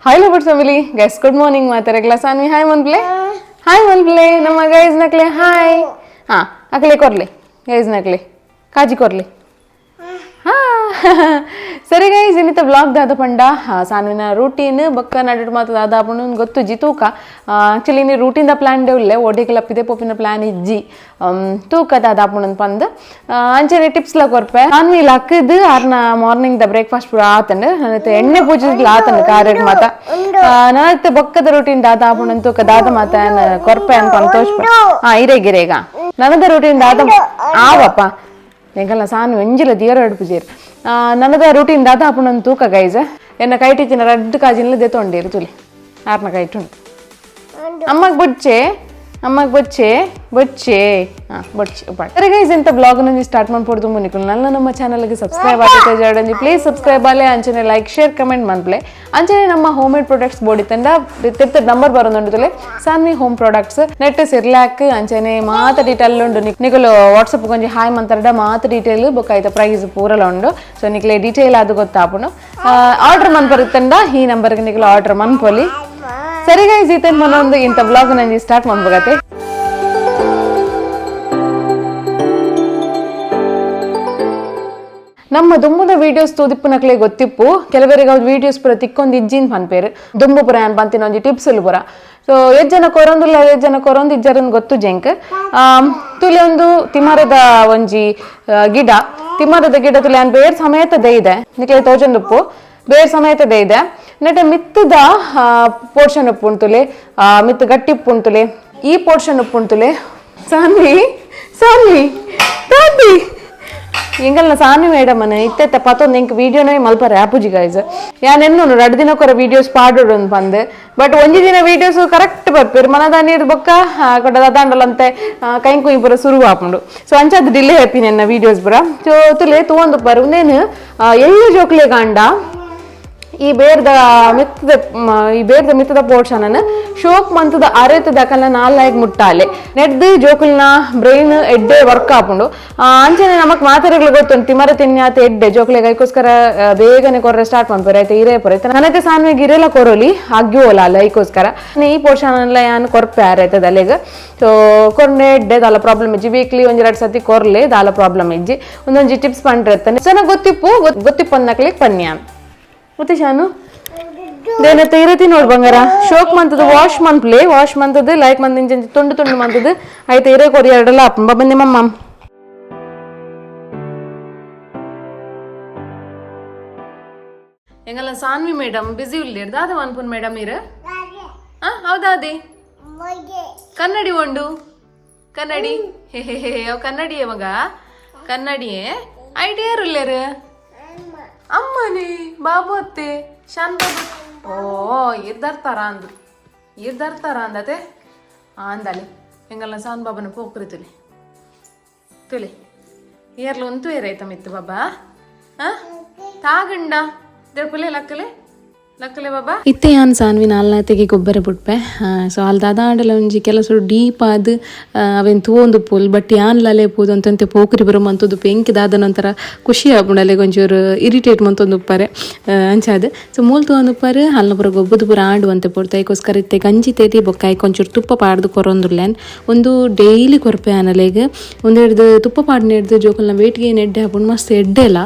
Hi lovers family guys, good morning. ಮಾತಾರಗ್ಲ Saanvi hi ಮನ್ಪ್ಲೆ, hi ಮನ್ಪ್ಲೆ ನಮ್ಮ guys ನಕ್ಲೆ hi. ಹಾಂ ಅಕ್ಲೆ ಕೊರ್ಲಿ guys ನಕ್ಲೆ ಕಾಜಿ ಕೊರ್ಲಿ. ಹಾ ಸರಿ guys, ಇನ್ನಿತ blog ದಾದ ಪಂಡ ಸಾನ್ವಿನ ರೂಟೀನ್ ಬೊಕ್ಕ ನಡುಟು ಮಾತ ದಾದ ಆಪುಂಡು ಗೊತ್ತು ಜಿ ತೂಕ. ಆಕ್ಚುಲಿ ಇನಿ ರೂಟೀನ್ ದ ಪ್ಲಾನ್ ದೇವುಲ್ಲೆ ಓಡೆಗ್ಲ ಪಿದೆ ಪೋಪಿನ ಪ್ಲಾನ್ ಇಜ್ಜಿ. ತೂಕ ದಾದ ಆಪುಂಡು ಪಂದ್ ಅಂಚನೆ ಟಿಪ್ಸ್ ಲ ಕೊರ್ಪೆ. ಸಾನ್ವಿ ಲಕ್ಕದು ಆರ್ನ ಮಾರ್ನಿಂಗ್ ದ ಬ್ರೇಕ್ಫಾಸ್ಟ್ ಪೂರ ಆತಂಡ್, ನನತ್ತೆ ಎಣ್ಣೆ ಪೂಜೆಗ್ಲ ಆತಂಡ್ ಕಾರ್ಯಗ್ ಮಾತ. ನನತ್ತೆ ಬೊಕ್ಕದ ರೂಟೀನ್ ದಾದ ಆಪುಂಡು ತೂಕ ದಾದ ಮಾತ ಕೊರ್ಪೆ ಅನ್ಪ ತೋಜ್ಪ. ಹಾ ಇರೇಗ್ ಇರೇಗ ನನದ ರೂಟೀನ್ ದಾದ ಆವಪ್ಪ ಎಂಕಲ್ನ ಸಾನು ಒಂಜಿಲ ದಿಯರ ಪೂಜೇರು. ನನದ ರೂಟೀನ್ ದಾದ ಆಪುಂಡು ತೂಕ ಗೈಸ್. ಎನ್ನ ಕೈಟಿತ್ತಿನ ರಡ್ಡ್ ಕಾಜಿನ್ಲ ದೆತೊಂಡೇರು ತುಲಿ ಆರ್ನ ಕೈಟುಂಡು. ಅಮ್ಮಗ್ ಬೊಚ್ಚೆ, ಅಮ್ಮಗ್ ಬೊಚ್ಚೆ ಬೊಚ್ಚೆ, ಹಾಂ ಬೊಚ್ಚೆ ಉಪಾಡ. ಸರಿ ಗೈಸ್, ಇಂಥ ಬ್ಲಾಗ್ ನಂಜಿ ಸ್ಟಾರ್ಟ್ ಮಾಡ್ಪೊಡ್ದು ಮುನಿಕುಲು ನನ್ನ ನಮ್ಮ ಚಾನಲ್ಗೆ ಸಬ್ಸ್ಕ್ರೈಬ್ ಆಗುತ್ತೆ ಜಾಡಂಜಿ ಪ್ಲೀಸ್ ಸಬ್ಸ್ಕ್ರೈಬ್ ಆಲೆ, ಅಂಚನೆ ಲೈಕ್ ಶೇರ್ ಕಮೆಂಟ್ ಮನ್ಪ್ಲೆ. ಅಂಚನೆ ನಮ್ಮ ಹೋಮ್ ಮೇಡ್ ಪ್ರೊಡಕ್ಟ್ಸ್ ಬೋಡಿ ತಂಡ ತಿರ್ತ number ಬರೋದುಂಡು ತುಲೆ. Sanvi home products net Cerelac ಅಂಚನೆ ಮಾತ ಡೀಟೇಲ್ ಉಂಡು. ನಿಕುಲು ವಾಟ್ಸಪ್ ಕೊಂಚ ಹಾಯ್ ಮಂತರ್ಡ ಮಾತ ಡೀಟೇಲ್ ಬೊಕ್ಕ ಐತ ಪ್ರೈಸ್ ಪೂರಲ ಉಂಡು. ಸೊ ನಿಕ್ಲೆ ಡೀಟೇಲ್ ಅದು ಗೊತ್ತಾಪುಂಡು. ಆರ್ಡರ್ ಮನ್ಪರುತ್ತಂಡ ಈ ನಂಬರ್ಗೆ ನಿಕುಲು ಆರ್ಡರ್ ಮನ್ಪೊಲಿ. ಸರಿ ಗೈಸ್, ಈತನ್ ಮನೊಂದು ಇಂಥ ಬ್ಲಾಗ್ ನಂಜಿ ಸ್ಟಾರ್ಟ್ ಮಾಡ್ಬೇಕತ್ತೆ. ನಮ್ಮ ದುಂಬುದ ವೀಡಿಯೋಸ್ ತೂದಿಪ್ಪುನಕ್ಲೆ ಗೊತ್ತಿಪ್ಪು, ಕೆಲವರಿಗೆ ಅವ್ರು ವೀಡಿಯೋಸ್ ಪೂರ ತಿಕ್ಕೊಂದು ಇಜ್ಜಿನ್ ಪನ್ಪೇರು. ದುಂಬು ಪುರ ಏನ್ ಪಂತಿನ ಒಂಜಿ ಟಿಪ್ಸ್ ಪೂರ. ಸೊ ಏತ್ ಜನ ಕೊರೊಂದುಲ್ಲ, ಏತ್ ಜನ ಕೊರೊಂದು ಇಜ್ಜರನ್ ಗೊತ್ತು ಜೆಂಕ್. ತುಲೆ ಒಂದು ತಿಮರದ ಒಂಜಿ ಗಿಡ, ತಿಮರದ ಗಿಡ ತುಲೆ ಅನ್ ಬೇರ್ ಸಮೇತ ಇದೆ ನಿಕ್ಲೆ ತೋಜೊಂದುಪ್ಪು, ಬೇರ್ ಸಮೇತ ಇದೆ. ನೆಟ ಮಿತ್ತದ ಪೋರ್ಷನ್ ಉಪ್ಪುಂಟುಲೆ, ಮಿತ್ತು ಗಟ್ಟಿ ಉಪ್ಪುಂಟುಲೆ, ಈ ಪೋರ್ಷನ್ ಉಪ್ಪುಂಟುಲೆ. ಸಾನ್ವಿ ಸಾನ್ವಿ ತಾತಿ ಎಂಗಲ್ನ ಸಾನ್ವಿ ಮೇಡಮ್ ಅನ್ನ ಇತ್ತೆ ಪತ್ತೊಂದು ಎಂಕ್ ವೀಡಿಯೋನೇ ಮಲ್ಪರೆ ಆಪುಜಿ ಗೈಸ್. ಯಾನ್ ಎನ್ನುನು ರಡ್ಡ್ ದಿನಕ್ಕೊರ ವೀಡಿಯೋಸ್ ಪಾಡೋಡು ಪಂದ್, ಬಟ್ ಒಂಜಿ ದಿನ ವೀಡಿಯೋಸ್ ಕರೆಕ್ಟ್ ಬರ್ಪೇರು ಮನದಾನಿ ಬೊಕ್ಕ ಕೊಡ ದಾಂಡಲಂತೆ ಕೈಂಕುಯಿ ಪೂರ ಸುರು ಆಪುಂಡು. ಸೊ ಅಂಚಾದ್ ಡಿಲೇ ಆಪಿನ ಎನ್ನ ವೀಡಿಯೋಸ್ ಪೂರ. ಸೊ ತುಲೆ ತೂವೊಂದು ಪರ್ ಉಂದೇನು ಎಳ್ಳು ಜೋಕ್ಲೆ ಕಾಂಡ ಈ ಬೇರ್ದ ಮಿತ್ತದ ಈ ಬೇರ್ದ ಮಿತ್ತದ ಪೋರ್ಷನ್ ಶೋಕ್ ಮಂತದ ಅರೆತದ ಕಲ್ಲ ನಾಲ್ನಾಯ್ಕ್ ಮುಟ್ಟಾಲೆ ನೆಡ್ದು ಜೋಕುಲ್ನ ಬ್ರೈನ್ ಎಡ್ಡೆ ವರ್ಕ್ ಆಪುಂಡು. ಅಂಚನೆ ನಮಕ್ ಮಾತೆರೆಗ್ಲ ಗೊತ್ತುಂಟು ತಿಮರ ತಿನ್ಯಾತ ಎಡ್ಡೆ ಜೋಕುಲೆಗ್, ಐಕೋಸ್ಕರ ಬೇಗನೆ ಕೊರ್ರೆ ಸ್ಟಾರ್ಟ್ ಮನ್ಪುವೆರ್. ಐತೆ ಇರೇ ಪೊರೆ ನನತೆ ಸಾನ್ವಿಗ್ ಇರೆಲ ಕೊರೊಲಿ ಅಗ್ಯೋಲ ಅಲ್ಲ, ಐಕೋಸ್ಕರ ಈ ಪೋರ್ಷನ್ ಎಲ್ಲ ಯಾನ್ ಕೊರ್ಪೆ ಅರೆತದ ಅಲೆಗ್. ಸೊ ಕೊರ್ನೆ ಎಡ್ಡೆ, ದಾಲ ಪ್ರಾಬ್ಲಮ್ ಇಜ್ಜಿ. ವೀಕ್ಲಿ ಒಂಜಿ ರಡ್ಡ್ ಸತಿ ಕೊರ್ಲೆ, ದಾಲ ಪ್ರಾಬ್ಲಮ್ ಇಜ್ಜಿ. ಒಂದೊಂಜಿ ಟಿಪ್ಸ್ ಪಂಡ್ರೆ ಚೆನ್ನಾಗ್ ಗೊತ್ತಿಪ್ಪು, ಗೊತ್ತಿಪ್ಪು ಅನ್ನಕ್ಲಿಕ್ ಪನ್ಯ. ಮತ್ತೆ ಶಾನು ದೇನತ್ತ ಇರತಿ ನೋಡ್ ಬಂಗಾರ ಶೋಕ್ ಮಂತದ ವಾಶ್ ಮನ್ಪ್ಲೆ, ವಾಶ್ ಮಂತದ ಲೈಕ್ ಮಂತ್ ಇಂಚ ತುಂಡು ತುಂಡು ಮಂತದ ಆಯ್ತು ಇರೇ ಕೊರಿ ಎರಡಲ್ಲ ಅಪ್ಪ ಬಂದೆ ಮಮ್ಮ. ಎಂಗಲ್ಲ ಸಾನ್ವಿ ಮೇಡಮ್ ಬಿಸಿ ಉಲ್ಲೇರ್ ದಾದ ಮನ್ಪುನ್ ಮೇಡಮ್ ಇರ. ಹಾ ಹೌದಾದಿ ಕನ್ನಡಿ ಉಂಡು ಕನ್ನಡಿ ಹೇ ಹೇ ಹೇ ಅವ್ ಕನ್ನಡಿಯೇ ಮಗ ಕನ್ನಡಿಯೇ ಐಡಿಯರ್ ಉಲ್ಲೇರು ಅಮ್ಮನೇ ಬಾಬು ಅತ್ತೆ ಶಾನ್ ಬಾಬು. ಓ ಇರ್ದರ್ತಾರ ಅಂದ್ರು ಇರ್ದರ್ತಾರ ಅಂದತೆ ಆಂದಲೆ ಎಂಗಲ್ಲ ಸಾನ್ ಬಾಬನ ಪೋಕ್ರಿ ತುಲಿ ತುಲಿ ಏರ್ಲ ಉಂತು ಏರೈತ ಮಿತ್ತು ಬಾಬಾ. ಆ ತಾಗಂಡ ದೇಪುಲೆ ಲಕ್ಕಲೆ ಲಕ್ಕಲೆ ಬಾಬಾ. ಇತ್ತೆ ಯಾನ್ ಸಾನ್ವಿ ನಾಲ್ನಾತೆಗೆ ಗೊಬ್ಬರ ಬುಡ್ಪೆ. ಸೊ ಅಲ್ ದಾದಾಂಡಲ ಒಂಜಿ ಕೆಲಸ ಡೀಪ್ ಆದ್ ಅವೆನ್ ತೂವೊಂದು ಪೋಲ್, ಬಟ್ ಯಾನ್ ಲಲೆ ಪೋದು ಅಂತಂತೆ ಪೋಕ್ರಿ ಬರೋ ಮಂತೊಂದು ಎಂಕ್ ದಾದನ ಒಂಥರ ಖುಷಿ ಆಪುಂಡು, ಅಲೆಗ್ ಒಂಚೂರು ಇರಿಟೇಟ್ ಮಂತೊಂದು ಉಪ್ಪಾರೆ ಅಂಚಾದ್. ಸೊ ಮೂಲ್ ತೂವೊಂದು ಉಪ್ಪಾರೆ ಅಲ್ನ ಪೂರ ಗೊಬ್ಬದ ಪೂರ ಆಂಡು ಅಂತೆ ಪೊರ್ತು. ಐಕೋಸ್ಕರ ಇತ್ತೆ ಗಂಜಿ ತೇದಿ ಬೊಕ್ಕ ಐಕ್ ಒಂಚೂರು ತುಪ್ಪ ಪಾಡ್ದು ಕೊರೊಂದುಲ್ಲೇನ್. ಒಂದು ಡೈಲಿ ಕೊರ್ಪೆ ಆನಲೆಗ್ ಒಂದು ಹಿಡ್ದು ತುಪ್ಪ ಪಾಡ್ನ ಹಿಡ್ದು ಜೋಕಲ್ನ ವೇಟ್ ಗೇನ್ ಎಡ್ಡೆ ಆಪುಂಡು, ಮಸ್ತ್ ಎಡ್ಡೆ ಅಲ್ಲ.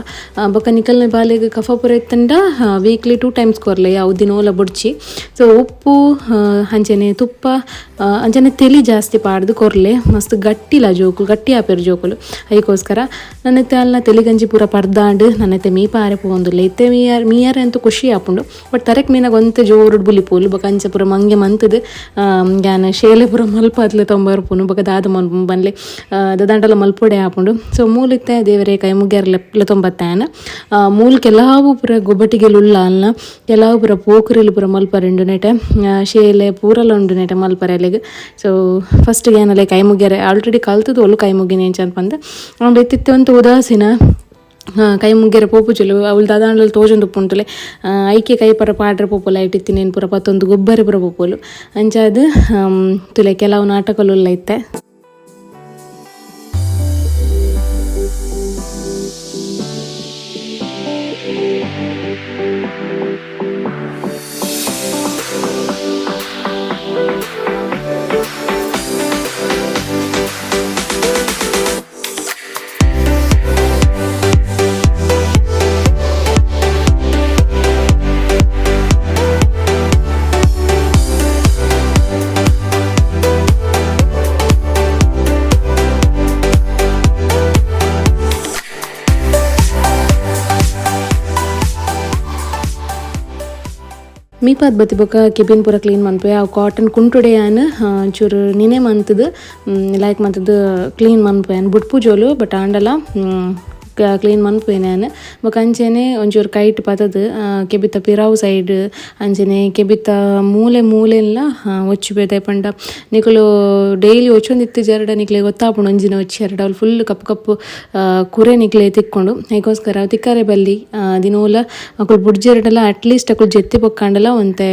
ಬೊಕ್ಕ ನಿಕಲ್ನ ಬಾಲೆಗ್ ಕಫ ಪೂರ ಇತ್ತಂಡ ವೀಕ್ಲಿ 2 ಟೈಮ್ಸ್ ಕೊರ್ಲೆ, ಯಾವ ದಿನೋಲ ಬುಡ್ಚಿ. ಸೊ ಉಪ್ಪು ಅಂಚನೆ ತುಪ್ಪ ಅಂಚನೆ ತೆಲಿ ಜಾಸ್ತಿ ಪಾಡ್ದು ಕೊರ್ಲೆ, ಮಸ್ತ್ ಗಟ್ಟಿಲ ಜೋಕುಲು, ಗಟ್ಟಿ ಆಪೇರು ಜೋಕುಲು. ಐಕೋಸ್ಕರ ನನ್ನತ್ತೆ ಅಲ್ನ ತೆಲಿಗಂಜಿ ಪೂರ ಪರ್ದಾಂಡ್ ನನ್ನತ್ತೆ ಮೀ ಪಾರೆ ಪೋವೊಂದುಲ್ಲೆ. ಇತ್ತೆ ಮೀಯಾರ್ ಮೀಯಾರೆ ಅಂತೂ ಖುಷಿ ಆಪುಂಡು, ಬಟ್ ತರೆಕ್ ಮೀನಾಗ ಒಂತೆ ಜೋರುಡ್ ಬುಲಿಪೋಲು. ಬೊಕ ಅಂಚ ಪೂರ ಮಂಗೆ ಮಂತುದು ಯಾನ್ ಶೇಲೆ ಪೂರ ಮಲ್ಪಾದ್ಲೆ ತೊಂಬರ್ಪುನು. ಬೊಕ ದಾದ ಮನ್ಪು ಬನ್ಲೆ ದಾದಾಂಡಲ ಮಲ್ಪೊಡೆ ಆಪುಂಡು. ಸೊ ಮೂಲಿತ್ತೆ ದೇವರೇ ಕೈ ಮುಗ್ಯಾರ ಲೆತ್ತೊಂಬತ್ತಾನ. ಮೂಲ್ ಕೆಲವು ಪೂರ ಗೊಬ್ಬಟಿಗೆಲು ಉಲ್ಲ ಅಲ್ನ ಕೆಲವು ಪೂರ ಪೋಕುರಿಲು ಪೂರ ಮಲ್ಪರೆ ಉಂಡು ನೆಟೆ ಶೇಲೆ ಪೂರಲ ಉಂಡು ನೆಟೆ ಮಲ್ಪರೆ ಅಲೆಗ್. ಸೊ ಫಸ್ಟ್ ಏನಲೆ ಕೈ ಮುಗ್ಯಾರೆ ಆಲ್ರೆಡಿ ಕಲ್ತದ್ದು ಒಲ್ಲು ಕೈ ಮುಗಿನಿ ಅಂಚ ಪಂದ್ ಅವ್ನು ಇತ್ತಿತ್ತೆ ಒಂತೆ ಉದಾಸೀನ ಕೈ ಮುಗ್ಯರೆ ಪೋಪುಜುಲು. ಅವಳು ದಾದಾಂಡಲ್ ತೋಜೊಂದು ಉಪ್ಪುಂಟುಲೆ ಐಕೆ ಕೈ ಪರ ಪಾಡ್ರೆ ಪೋಪುಲು ಐಟಿತ್ತಿನೇನು ಪೂರ ಪತ್ತೊಂದು ಗೊಬ್ಬರ ಪೂರ ಪೋಪುಲು ಅಂಚಾದ್ ತುಲೆ ಕೆಲವು ನಾಟಕಲು ಇತ್ತೆ. ಮೀಪಾದ್ ಬತ್ತಿ ಬೊಕ್ಕ ಕೆಬಿನ್ ಪೂರ ಕ್ಲೀನ್ ಮನ್ಪೆ ಅವು ಕಾಟನ್ ಕುಂಟುಡೆ ಯಾನ್ ಚೂರು ನಿನೆ ಮಂತುದು ಲೈಕ್ ಮಂತುದು ಕ್ಲೀನ್ ಮನ್ಪೆ ಯಾನ್ ಬುಡ್ಪುಜೋಲು ಬಟ್ ಆಂಡಲ ಕ್ಲೀನ್ ಮನ್ಪುವೆ ಯಾನ್. ಬೊಕ ಅಂಚೆನೆ ಒಂಚೂರು ಕೈಟ್ ಪತದು ಕೆಬಿತ ಪಿರಾವು ಸೈಡ್ ಅಂಚೆನೆ ಕೆಬಿತ ಮೂಲೆ ಮೂಲೆಲ್ಲ ಒಚ್ಚುಪೆ ಪಂಡ ನಿಕುಲು ಡೈಲಿ ಒಚ್ಚೊಂದಿತ್ತಿಜರ್ಡ ನಿಕ್ಲೆ ಗೊತ್ತಾಪುಂಡು ಒಂಜಿನ ಒಚ್ಚಿಯರ್ಡ ಅವ್ಲು ಫುಲ್ ಕಪ್ಪು ಕಪ್ಪು ಕುರೆ ನಿಕ್ಲೆ ತಿಕ್ಕೊಂಡು ಐಕೋಸ್ಕರ ಅವು ತಿಕ್ಕರೆ ಬಲ್ಲಿ ದಿನೋಲ ಅಕುಲು ಬುಡ್ಜೆರಡಲ ಅಟ್ಲೀಸ್ಟ್ ಅಕುಲು ಜೆತ್ತಿ ಬೊಕ್ಕಾಂಡಲ ಒಂತೆ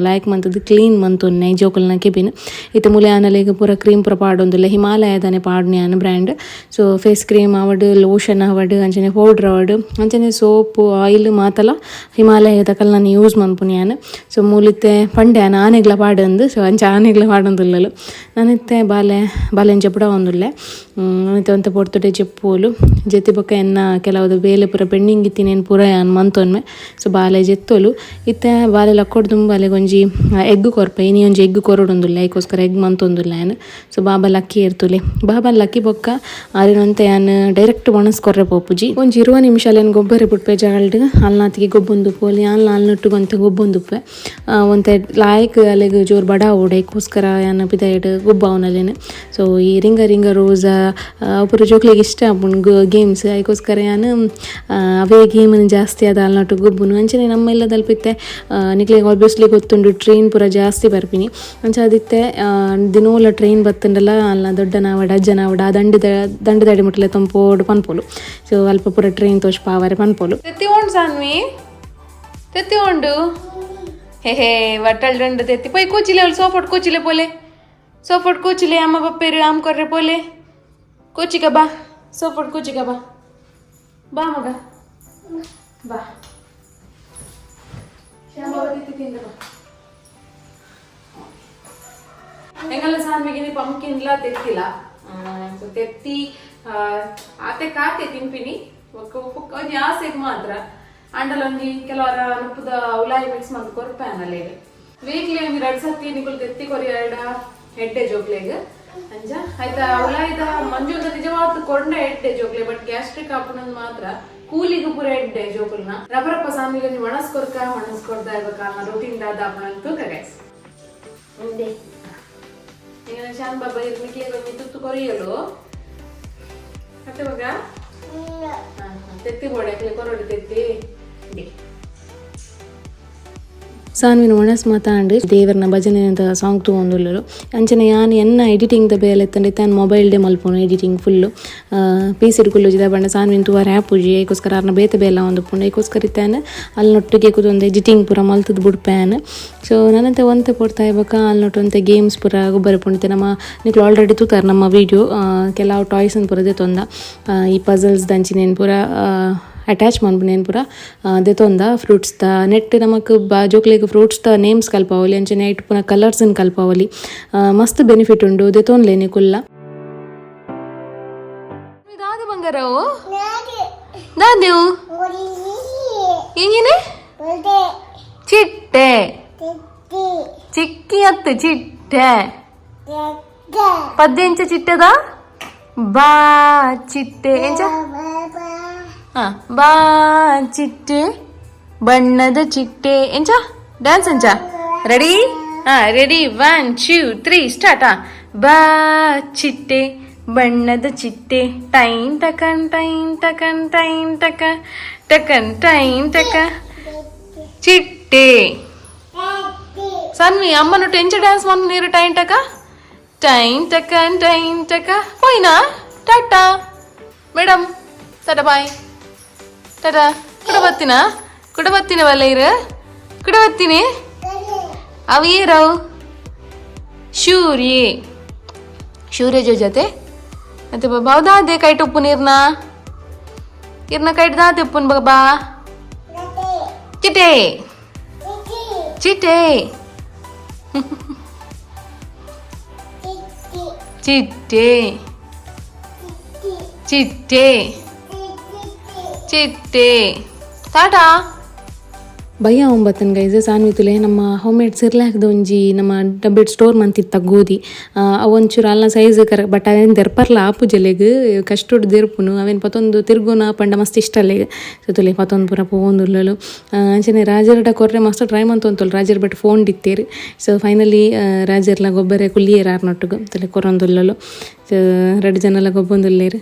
ಲಾಯ್ಕ್ ಮಂತುದು ಕ್ಲೀನ್ ಮಂತೊನ್ನೆ ಜೋಕುಲ್ನ ಕೆಬಿನ್. ಇತ್ತೆ ಮೂಲೆ ಆನಲೆಗ್ ಪೂರ ಕ್ರೀಮ್ ಪೂರ ಪಾಡೊಂದುಲ್ಲೆ ಹಿಮಾಲಯದನೆ ಪಾಡುನಿ ಯಾನ್ brand. So face cream ಆವಡ್ ಲೋಷನ್ ಆವಡ್ ಅಂಚನೆ ಪೌಡ್ರ್ ಆವಡ್ ಅಂಚನೆ ಸೋಪು ಆಯಿಲ್ ಮಾತಲ ಹಿಮಾಲಯದ ನಾನು ಯೂಸ್ ಮನ್ಪುನಿ ಯಾನ್. ಸೊ ಮೂಲಿತ್ತೆ ಪಂಡೆ ಯಾನ್ ಆನೆಗ್ಲ ಪಾಡೊಂದು ಸೊ ಅಂಚ ಆನೆಗ್ಲ ಪಾಡೊಂದುಲ್ಲಲು ನಾನಿತ್ತೆ ಬಾಲೆ ಬಾಲೆನ್ ಜೆಪ್ಪುಡವೊಂದುಲ್ಲೆ ಇತ್ತೆ ಒಂತೆ ಪೊರ್ತುಡೆ ಜೆಪ್ಪುವೊಲು ಜೆತ್ತಿ ಬೊಕ್ಕ ಎನ್ನ ಕೆಲವುದ ಬೇಲೆ ಪೂರ ಪೆಂಡಿಂಗ್ ಇತ್ತಿನೇನ್ ಪೂರ ಯಾನ್ ಮಂತೊನ್ಮೆ. ಸೊ ಬಾಲೆ ಜೆತ್ತೊಲು ಇತ್ತೆ ಬಾಲೆ ಲಕ್ಕೊಡ್ದು ಬಾಲೆಗ್ ಒಂಜಿ ಎಗ್ ಕೊರ್ಪೆ ಇನಿ ಒಂಜಿ ಎಗ್ ಕೊರೊಡೊಂದುಲ್ಲೆ ಐಕೋಸ್ಕರ ಎಗ್ ಮಂತೊಂದುಲ್ಲೆ ಯಾನ್. ಸೊ ಬಾಬಾ ಲಕ್ಕಿ ಏರ್ತುಲೆ ಬಾಬಾ ಲಕ್ಕಿ ಬೊಕ್ಕ ಆರೆನೊಂತೆ ಯಾನ್ ಡೈರೆಕ್ಟ್ ಒಣಸ್ ಕೊರ್ರೆ ಪೋಪುಜಿ ಒಂಜಿ 20 ನಿಮಿಷ ಅಲ್ಲೇನು ಗೊಬ್ಬರ ಬುಡ್ಪೆ ಜಾಲ್ಡ್ ಅಲ್ನಾತಿಗೆ ಗೊಬ್ಬೊಂದು ಪೋಲಿ ಯಾನ್ ಅಲ್ನೊಟ್ಟುಗ್ ಒಂತೆ ಗೊಬ್ಬೊಂದುಪ್ಪೆ ಒಂತೆ ಲಾಯ್ಕ್ ಅಲೆಗ್ ಜೋರು ಬಡ ಆವೊಡು ಐಕೋಸ್ಕರ ಯಾನ್ ಪಿದಾಯ್ಡ್ ಗೊಬ್ಬಾವುನಲ್ಲೇನು. ಸೊ ಈ ring a ring a Rosa ಅವು ಪೂರ ಜೋಕ್ಲೆಗ್ ಇಷ್ಟ ಆಪುಂಡು ಗೇಮ್ಸ್ ಐಕೋಸ್ಕರ ಯಾನ್ ಅವೇ ಗೇಮ್ನ್ ಜಾಸ್ತಿ ಆದ್ ಅಲ್ನೊಟ್ಟು ಗೊಬ್ಬುನು. ಅಂಚನೆ ನಮ್ಮ ಇಲ್ಲದಲ್ಪ ಇತ್ತೆ ನಿಕ್ಲೆಗ್ ಆಬ್ವಿಯಸ್ಲಿ ಗೊತ್ತುಂಡು ಟ್ರೈನ್ ಪೂರ ಜಾಸ್ತಿ ಬರ್ಪಿನಿ ಅಂಚಾದಿತ್ತೆ ದಿನೋಲ ಟ್ರೈನ್ ಬತ್ತುಂಡಲ ಅಲ್ನ ದೊಡ್ಡನಾವಡ್ ಅಜ್ಜನಾವಡ್ ಆ ದಂಡದ ದಂಡದಡಿ ಮುಟ್ಲೆ ತಂಪೋಡು ಪನ್ಪೊಲು. ಸೊ ಅಲ್ಪ ಪೂರ ಟ್ರೈನ್ ತೋಜ್ಪಾವರೆ ಪನ್ಪೊಲು. ತೆತ್ತಿ ಉಂಡು ಸಾನ್ವಿ ತೆತ್ತಿ ಉಂಡು ಹೇ ಹೇ ವಟ್ಟಲ್ ರಂಡು ತೆತ್ತಿ ಪೋಯ್ ಕೂಚಿಲೆ ಅವಳು ಸೋಫೋಟ್ ಕೂಚಿಲೆ ಪೋಲೆ ಸೋಫೋಟ್ ಕೂಚಿಲೆ ಅಮ್ಮ ಬಪ್ಪೇರು ಆಮ್ ಕೊರ್ರೆ ಪೋಲೆ ಕೂಚಿಕ ಬಾ ಸೋಫೋಟ್ ಕೂಚಿಕ ಬಾ ಬಾ ಮಗ ಬಾ ಶ್ಯಾಮ ಬಾಬಾ ತೆತ್ತಿ ತಿಂದ ಬಾ. ಎಂಗಲ ಸಾನ್ವಿಗೆ ಪಂಪ್ಕಿನ್ಲ ತೆತ್ತಿಲ ಸೊ ತೆತ್ತಿ ಆತೆ ಕಾತೆ ತಿನ್ಪಿನಿ ಒಂಜಿ ಆಸೆಗ್ ಮಾತ್ರ ಆಂಡಲ ಒಂಜಿ ಕೆಲವರ ನುಪ್ಪುದ ಉಲಾಯಿ ಮಿಕ್ಸ್ ಮಂತ್ ಕೊರ್ಪೆ ಅನಲೇಗ್ ವೀಕ್ಲಿ ಒಂಜಿ ರಡ್ಡ್ ಸತಿ ನಿಕುಲು ತೆತ್ತಿ ಕೊರಿಯರ್ಡ ಎಡ್ಡೆ ಜೋಕ್ಲೆಗ್ ಅಂಚ ಆಯ್ತಾ ಉಲಾಯಿದ ಮಂಜುಲ್ದ ನಿಜವಾದ ಕೊಂಡ ಎಡ್ಡೆ ಜೋಕ್ಲೆ ಬಟ್ ಗ್ಯಾಸ್ಟ್ರಿಕ್ ಆಪುನಂದ್ ಮಾತ್ರ ಕೂಲಿಗ್ ಪೂರ ಎಡ್ಡೆ ಜೋಕುಲ್ನ ರಬರಪ್ಪ ಸಾಮಿಗೆ ಒಂಜಿ ಒಣಸ್ ಕೊರ್ಕ ಒಣಸ್ ಕೊರ್ದ ಇರ್ಬೇಕ ರೊಟೀನ್ ದಾದ ಆಪುನಂದ್ ತೂಕ ಗೈಸ್. ಎಂಗನ ಶಾನ್ ಬಾಬಾ ಇರ್ನಿಕ್ಲೆಗ್ ಒಂಜಿ ತುತ್ತು ಕೊರಿಯಲು ಮತ್ತೆ ಮಗ ತೆತ್ತಿ ಬೋಡೆ ಅಕ್ಲೆ ಕೊರೊಡು ತೆತ್ತಿ ಸಾನ್ವಿನ ಒಣಸ್ ಮಾತಾಂಡ್ ದೇವರ್ನ ಭಜನೆ ಅಂತ ಸಾಂಗ್ ತೂವೊಂದುಲ್ಲೆರ್ ಅಂಚನೆ ಯಾನ್ ಎನ್ನ ಎಡಿಟಿಂಗ್ ದ ಬೇಲೆ ಇತ್ತಂಡ ಇತ್ತೆ ಯಾನ್ ಮೊಬೈಲ್ ಡೇ ಮಲ್ಪುನು editing full PC ಡ್ ಕುಲ್ಲುಜಿ ದಾಯೆ ಪಂಡ ಸಾನ್ವಿನ್ ತೂವರೆ ಆಪುಜಿ ಐಕೋಸ್ಕರ ಆರ್ನ ಬೇತೆ ಬೇಲೆ ಆವೊಂದುಪ್ಪುಂಡು ಐಕೋಸ್ಕರ ಇತ್ತೆ ಯಾನ್ ಅಲ್ನೊಟ್ಟಿಗೆ ಕುದೊಂದು ಎಡಿಟಿಂಗ್ ಪೂರ ಮಲ್ತುದು ಬುಡ್ಪೆ ಯಾನ್. ಸೊ ನನಂತೆ ಒಂತೆ ಪೊರ್ತಾಯಿ ಬೊಕ್ಕ ಅಲ್ನೊಟ್ಟು ಒಂತೆ ಗೇಮ್ಸ್ ಪೂರ ಗೊಬ್ಬರ ಪುಂಡು ನಮ್ಮ ನಿಕ್ಲು ಆಲ್ರೆಡಿ ತೂತಾರ್ ನಮ್ಮ ವೀಡಿಯೋ ಕೆಲವು ಟಾಯ್ಸ್ ಪೂರ ದೆತೊಂದ ಈ ಪಜಲ್ಸ್ ದಂಚಿನೇನ್ ಪೂರ ಅಟ್ಯಾಚ್ ಮನ್ಪುನೇನ್ ಪೂರ ದೆತೊಂದ ಫ್ರೂಟ್ಸ್ ದ ನೆಟ್ ನಮಕ್ ಜೋಕ್ಲೆಗ್ ಫ್ರೂಟ್ಸ್ ದ ನೇಮ್ಸ್ ಕಲ್ಪಾವೊಲಿ ಅಂಚನೆ ಐಟ್ ಪೂರ ಕಲರ್ಸ್ ನ್ ಕಲ್ಪಾವೊಲಿ ಮಸ್ತ್ ಬೆನಿಫಿಟ್ ಉಂಡು ದೆತೊನ್ಲೆ ನಿಕುಲ್ಲ. ದಾದ ಬಂಗಾರವು ದಾದೆವು ಎಂಜಿನೆ ಚಿಟ್ಟೆ ಚಿಕ್ಕಿ ಅತ್ತು ಚಿಟ್ಟೆ ಪದ್ಯ ಎಂಚ ಚಿಟ್ಟೆದ ಬಾ ಚಿಟ್ಟೆ ಎಂಚ ಬಾ ಚಿಟ್ಟೆ ಬಣ್ಣದ ಚಿಟ್ಟೆ ಎಂಚ ಡ್ಯಾನ್ಸ್ ಎಂಚ ರೆಡಿ ರೆಡಿ 1 2 3 ಸ್ಟಾರ್ಟ್ ಬಾ ಚಿಟ್ಟೆ ಬಣ್ಣದ ಚಿಟ್ಟೆ ಟೈನ್ ಟಕನ್ ಟೈನ್ ಟಕನ್ ಟೈನ್ ಟಕ ಟಕನ್ ಟೈನ್ ಟಕ ಚಿಟ್ಟೆ ಸನ್ವಿ ಅಮ್ಮನೊಟ್ಟು ಎಂಚ ಡ್ಯಾನ್ಸ್ ಮನ್ ನೀರು ಟೈನ್ ಟಕ ಟೈನ್ ಟಕನ್ ಟೈನ್ ಟಕ ಪೋಯ್ನಾ ಟಾಟಾ ಮೇಡಮ್ ಟಾಟಾ ಬಾಯ್ ಟಾಟಾ ಕುಡ ಬತ್ತಿನ ಕುಡ ಬತ್ತಿನ ವಲ್ಲ ಇರು ಕುಡ ಬತ್ತೀನಿ ಅವು ಏರವು ಶೂರ್ಯೆ ಶೂರ್ಯ ಜೊತೆ ಮತ್ತೆ ಬಾಬಾ ದಾದೆ ಕೈಟ್ ಉಪ್ಪು ನೀರ್ನ ಇರ್ನ ಕೈಟ್ ದಾದೆ ಉಪ್ಪುನ್ ಬಾಬಾ ಚಿಟೆ ಚಿಟೆ ಚಿಟ್ಟೆ ಚಿಟ್ಟೆ ಚಿಟ್ಟೆ ಟಾಟಾ. ಬಯ್ಯ ಒಂಬತ್ತನ್ ಗೈಸ್. ಸಾನ್ವಿ ತುಲೆ, ನಮ್ಮ ಹೋಮ್ ಮೇಡ್ ಸಿರ್ಲ್ಯಾಕ್ದ ಒಂಜಿ ನಮ್ಮ ಡಬ್ಬೆಡ್ ಸ್ಟೋರ್ ಮಂತಿತ್ತ ಗೋಧಿ, ಅವೊಂಚೂರು ಅಲ್ನ ಸೈಜ್ ಕರ, ಬಟ್ ಅವೇನು ದೆರ್ಪರ್ಲ ಆಪುಜಲೆಗ್, ಕಷ್ಟೊಡು ದೆರ್ಪುನು. ಅವೇನು ಪತೊಂದು ತಿರ್ಗುನ ಪಂಡ ಮಸ್ತ್ ಇಷ್ಟ ಅಲ್ಲೆಗ್. ಸೊ ತುಲೆ, ಪತೊಂದು ಪೂರ ಪೋವೊಂದುಲ್ಲಲು. ಅಂಚನೆ ರಾಜರಡ ಕೊರ್ರೆ ಮಸ್ತ್ ಟ್ರೈ ಮಂತೊಂತೊಲು ರಾಜರ್, ಬಟ್ ಫೋನ್ ಡಿತ್ತೇರು. ಸೊ ಫೈನಲಿ ರಾಜರ್ಲ ಗೊಬ್ಬರ ಕುಲ್ಲಿಯೇರು ಆರ್ನೊಟ್ಟುಗು. ತುಲೆ, ಕೊರೊಂದುಲ್ಲಲು. ಸೊ ರಡ್ಡ್ ಜನಲ ಗೊಬ್ಬೊಂದುಲ್ಲೇರು.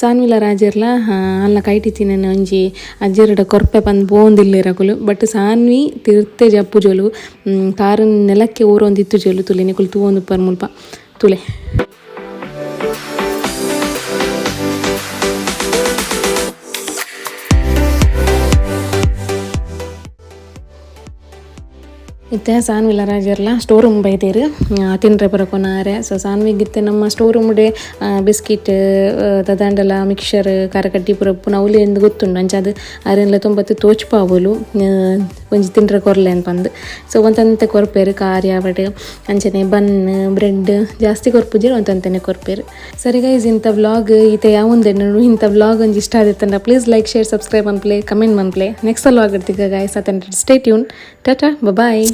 ಸಾನ್ವಿಲ ರಾಜರ್ಲ ಅಲ್ಲ ಕೈಟಿತ್ತಿನ ಒಂಜಿ ಅಜ್ಜೆರಡ ಕೊರ್ಪೆ ಪಂದ್ ಪೋವೊಂದಿಲ್ಲೆರ್ ಅಕುಲು. ಬಟ್ ಸಾನ್ವಿ ತಿರ್ತೆ ಜಪ್ಪುಜೊಲು, ಕಾರನ್ ನೆಲಕ್ಕೆ ಊರೊಂದಿತ್ತುಜೊಲು. ತುಲೆ, ನಿಕುಲು ತೂವೊಂದುಪ್ಪರ್ ಮುಲ್ಪ, ತುಲೆ. ಇತ್ತೆ ಸಾನ್ವಿಲ ರಾಜರ್ಲ ಸ್ಟೋರ್ ರೂಮ್ ಬೈದೆರ್, ತಿನ್ರೆ ಪೂರ ಕೊನಾರೆ. ಸೊ ಸಾನ್ವಿಗ್ ಇತ್ತೆ ನಮ್ಮ ಸ್ಟೋರ್ ರೂಮ್ ಡೆ ಬಿಸ್ಕಿಟ್, ದಾದಾಂಡಲ ಮಿಕ್ಸರ್, ಖಾರಕಡ್ಡಿ ಪೂರ ಉಪ್ಪುನ ಅವ್ಲು ಎಂದು ಗೊತ್ತುಂಡು. ಅಂಚಾದ್ ಅರೆನ್ಲ ತೊಂಬತ್ತು ತೋಚ್ಪಾವೊಲು, ಒಂಜಿ ತಿನ್ರೆ ಕೊರ್ಲೆ ಪಂದ್. ಸೊ ಒಂತಂತೆ ಕೊರ್ಪೆರ್, ಕಾರ್ಯ ಆವಡ್, ಅಂಚನೆ ಬನ್, ಬ್ರೆಡ್. ಜಾಸ್ತಿ ಕೊರ್ಪುಜೆರ್, ಒಂತಂತೆನೆ ಕೊರ್ಪೆರ್. ಸರಿ ಗೈಸ್, ಇಂಥ ವ್ಲಾಗ್ ಈತೆ ಯಾವೊಂದೆಣ್ಣು. ಇಂಥ ವ್ಲಾಗ್ ಒಂಜಿ ಇಷ್ಟ ಆದಿತ್ತಂಡ ಪ್ಲೀಸ್ ಲೈಕ್, ಶೇರ್, ಸಬ್ಸ್ಕ್ರೈಬ್ ಮನ್ಪುಲೆ, ಕಮೆಂಟ್ ಮನ್ಪುಲೆ. ನೆಕ್ಸ್ಟ್ ವ್ಲಾಗ್ ಇರ್ತಿಗ ಗೈಸ್. ಅತಂಡ ಸ್ಟೇ ಟ್ಯೂನ್. Tata, boy.